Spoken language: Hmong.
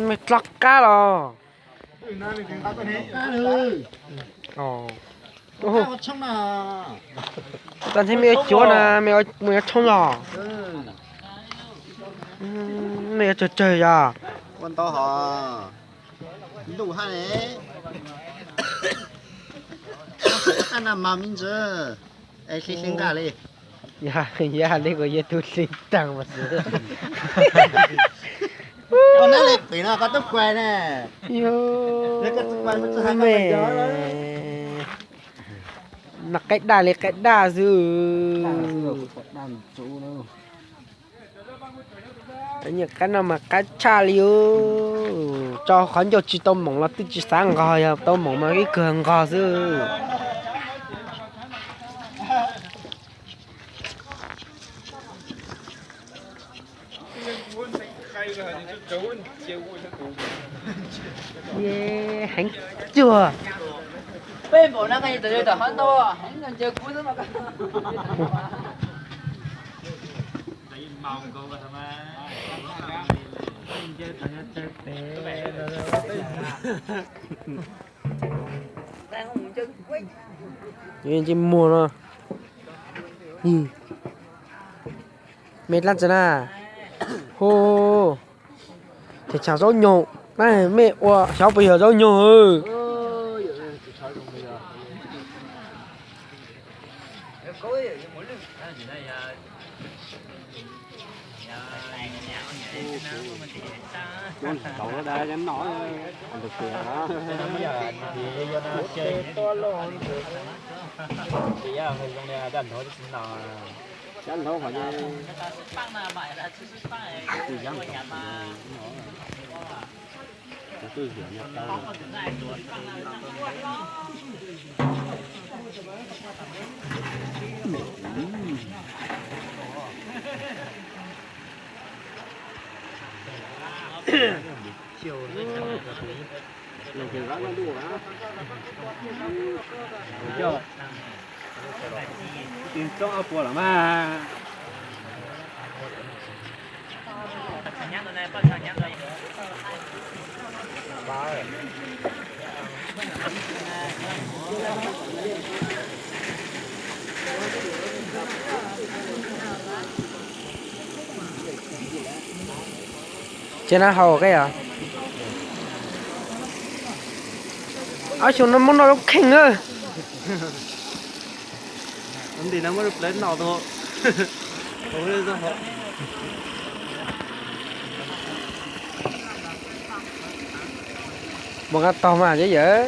Mej dlob qab los. Tag nrho mej yuav cuav na, mej yuav tshoob los. Mej yuav tsawg tsawg yog. Ua ntau hos. Ntuj hab ne. Qab na mas me ntsis. Es hli hli nqaj li. Yog li kuv yog tug hli taag mas xwb. Koj nab li pem no koj tub kuais ne. Yog, no qaib daj li qaib daj xwb. Nyiam qab no mas qab tshaj li. Tso qhov ncauj tsis tau moom los twb tsis xav nqos, yog tau moom mas ib kawg nqos xwb. Heev cuag. Ntsej muag no. Mej dlaab tsi na? Hu, tseem tshaam zaub nyuj, mej ua xyov puas yog zaub nyuj. Ib txob ob puas los mas. Ces na hau koj yog. Ob xyoo no muab noj lub kheej na. Nti no muab plawv noj tau. Muaj qab taug mas yawm.